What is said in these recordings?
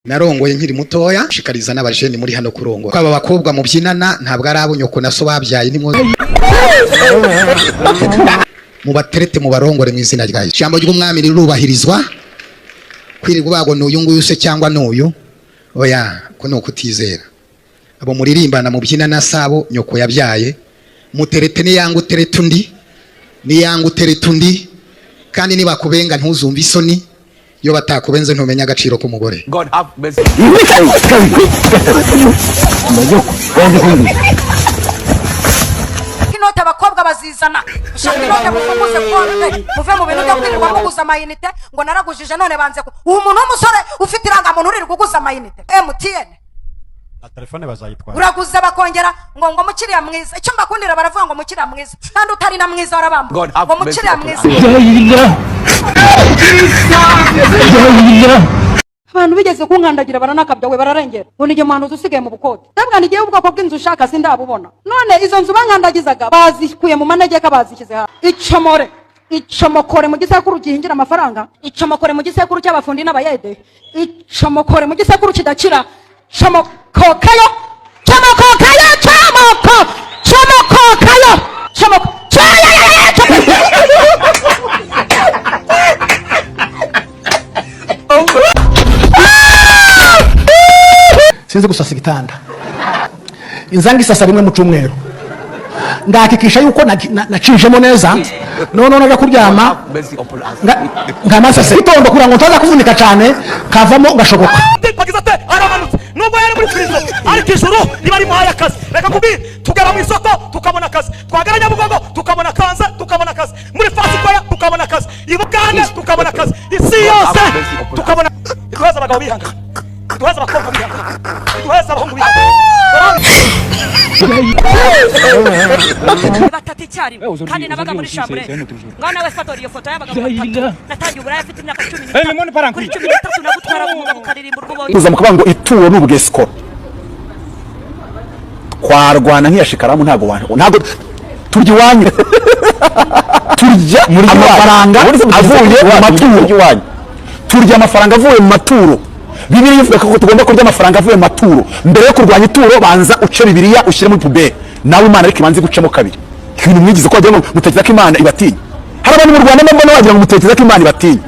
Narongoye nkiri mutoya, shikariza n'abajeni muri hano kurongora. Kwaba bakobwa mubyinana ntabwo ari abo nyoko na so babyaye, nimwo mubaterete mubarongore mu izina rya Yesu. Ijambo ry'umwami rirubahirizwa. Kwirirwa bago n'uyu nguyu se cyangwa n'uyu, oya, ko ni ukutizera. Abo muririmbana mubyinana sabo nyoko yabyaye, muterete niyanga uterete undi, niyanga uterete undi, kandi nibakubenga ntuzumve isoni. Iyo batakubenze ntumenya agaciro k'umugore. God have mercy. Inote abakobwa bazizana, ushaka inote mufunguze konte, muve mu bintu byo kwirirwa muguza amayinite ngo naragujije none banze ku uwo muntu w'umusore ufite irangamuntu uririrwa uguza amayinite MTN na telefone bazayitwara. Uraguza bakongera ngo mukiriya mwiza, icyo mbakundira baravuga ngo mukiriya mwiza, kandi utari na mwiza warabamba God have ngo mukiriya mercy. mwiza. Abantu bigeze kunkandagira baranakabya we, bararengera ngo nijye muhanuzi usigaye mu bukode. Ndabwa nigiye ubwoko bw'inzu ushaka sindabubona. None izo nzu bankandagizaga bazikuye mu manegeka bazishyize hasi. Icomore icomokore mu gisekuru gihingira amafaranga, icomokore mu gisekuru cy'abafundi n'abayede, icomokore mu gisekuru kidakira, comokokayo comokokayo comoko comokokayo comoko. Sinzi gusasa igitanda, inzanga isasa rimwe mu cyumweru, ndahakikisha yuko nacijemo neza, noneho najya kuryama Mercy upon us. nkamasase gitondo kugira ngo ntaza kuvunika cyane, kavamo ngashoboka. Agize ate? Aramanutse nubwo yari muri prison, ariko ijuru riba rimuhaye akazi. Reka nkubwire, tugera mu isoko tukabona akazi, twagera Nyabugogo tukabona kanze, tukabona akazi muri Fosikoya, tukabona akazi i Bugande, tukabona akazi isi yose tukabona. Iduheza abagabo bihangana, iduheza abakobwa bihangana, iduheza abahungu bihangana. Batatu icyarimwe kandi nabaga muri shambure. Ngaho nawe fotora iyo foto y'abagabo batatu. Natangiye uburaya afite imyaka 13, kuri 13 nagutwaraga umugabo ukaririmba urwo ubonye. Tuza mukavuga ngo ituro ni ubwesikoro, twarwana nk'iya shikaramu, ntago wantu ntago turya iwanyu, turya amafaranga avuye mu maturo, turya amafaranga avuye mu maturo. Bibiliya ivuga ko tugomba kurya amafaranga avuye mu maturo. Mbere yo kurwanya ituro banza uce Bibiliya ushyire muri puberi, nawe Imana ariko ibanze gucamo kabiri. Ibintu mwigize ko wagira ngo mutekereza ko Imana ibatinya. Hari abantu mu Rwanda mbona wagira ngo mutekereza ko Imana ibatinya.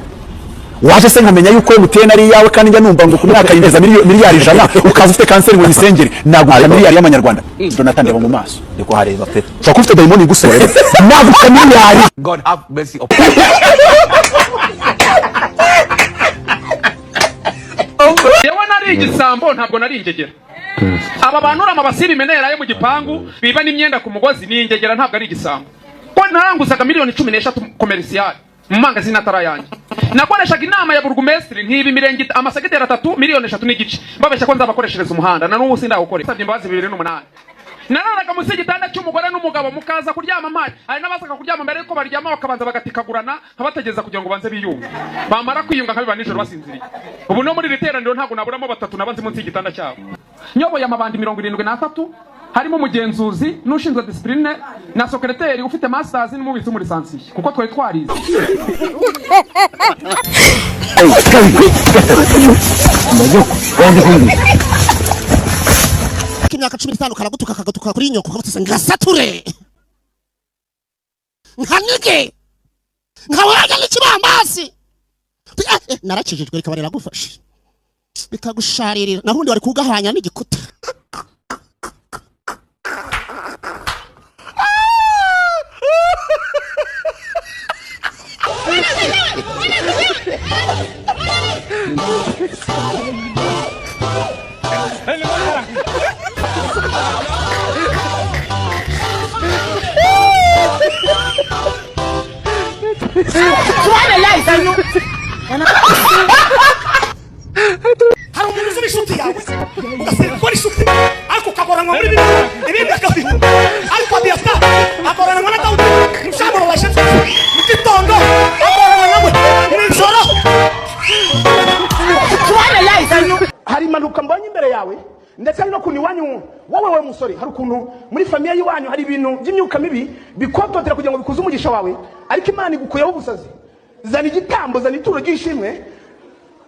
Waje se nkamenya yuko MTN ari iyawe, kandi njya numva ngo ku myaka yinjiza miliyari 100, ukaza ufite kanseri ngo uyisengere, naguca miliyari y'amanyarwanda. Jonathan, ndeba mu maso. Niko hareba pe. Ushobora kuba ufite dayimoni igusora, naguca miliyari. God have mercy upon. Yewe, nari igisambo, ntabwo nari ingegera. Aba bantu urama basiba imenera yo mu gipangu, biba n'imyenda ku mugozi, ni ingegera, ntabwo ari igisambo. Ko naranguzaga miliyoni 13 commercial mu mangazini atari ayanjye, nakoreshaga inama ya burugumesitiri ntiba imirenge amasegiteri atatu miliyoni 3.5, mbabeshya ko nzabakoreshereza umuhanda, na n'ubu sindawukore. Nsabye imbabazi 2008. Nararaga munsi y'igitanda cy'umugore n'umugabo, mukaza kuryama mpari. Hari n'abazaga kuryama, mbere yuko baryama bakabanza bagatikagurana, nkabategereza kugira ngo banze biyunge, bamara kwiyunga nkabiba nijoro basinziriye. Ubu no muri iri teraniro ntabwo naburamo batatu nabanze munsi y'igitanda cyabo. Nyoboye amabandi 73, harimo umugenzuzi n'ushinzwe disipurine na sokereteri ufite masters n'umubitsi w'umurisansiye, kuko twari twarize. Imyaka 15 karagutuka, kagatukura kuri nyoko, kagutse ngasature nkanige nkawuranya n'ikibambasi. Narakijijwe, rikaba riragufashe bikagusharirira, naho undi wari kugahwanya n'igikuta. Hari umuntu uzi inshuti yawe ugasenga ko ari inshuti, ariko ukagoranwa muri bimwe ibindi akabihunga, ariko Abiyata agoranwa na Dawudi mushamuro mu gitondo, agoranwa nawe mu ijoro. Hari impanuka mbonye imbere yawe, ndetse hari no kuntu iwanyu, wowe we musore, hari ukuntu muri famiye y'iwanyu hari ibintu by'imyuka mibi bikototera kugira ngo bikuze umugisha wawe, ariko Imana igukuyeho ubusazi. Zana igitambo, zana ituro ry'ishimwe.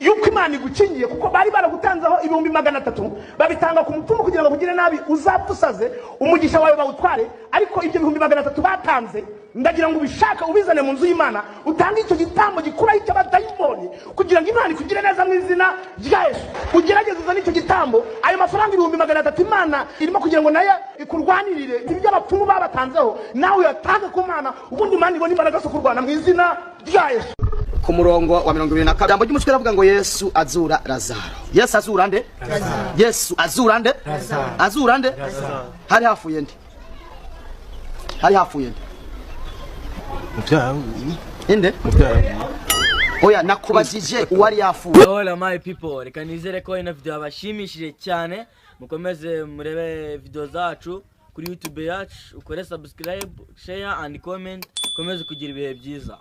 Yuko Imana igukingiye, kuko bari baragutanzeho 300,000, babitanga ku mupfumu kugira ngo bakugire nabi, uzapfa usaze, umugisha wawe bawutware. Ariko ibyo 300,000 batanze, ndagira ngo ubishake ubizane mu nzu y'Imana, utange icyo gitambo gikuraho icy'abadayimoni, kugira ngo Imana ikugire neza mu izina rya Yesu. Ugerageze uzane icyo gitambo, ayo mafaranga 300,000 Imana irimo kugira ngo nayo ikurwanirire ibyo abapfumu babatanzeho, nawe uyatange ku Mana, ubundi Imana ibone imbaraga zo kurwana mu izina rya Yesu. Ku murongo wa 22, ijambo ry'umutwe ravuga ngo Yesu azura Lazaro. Yesu azura nde? Yesu azura nde? Azura nde? Hari hafuye nde? Hari hafuye nde? Inde? Oya, nakubajije uwari yafuye. Hola my people, reka nizere ko ino video yabashimishije cyane. Mukomeze murebe video zacu kuri YouTube yacu, ukore subscribe, share and comment. Ukomeze kugira ibihe byiza.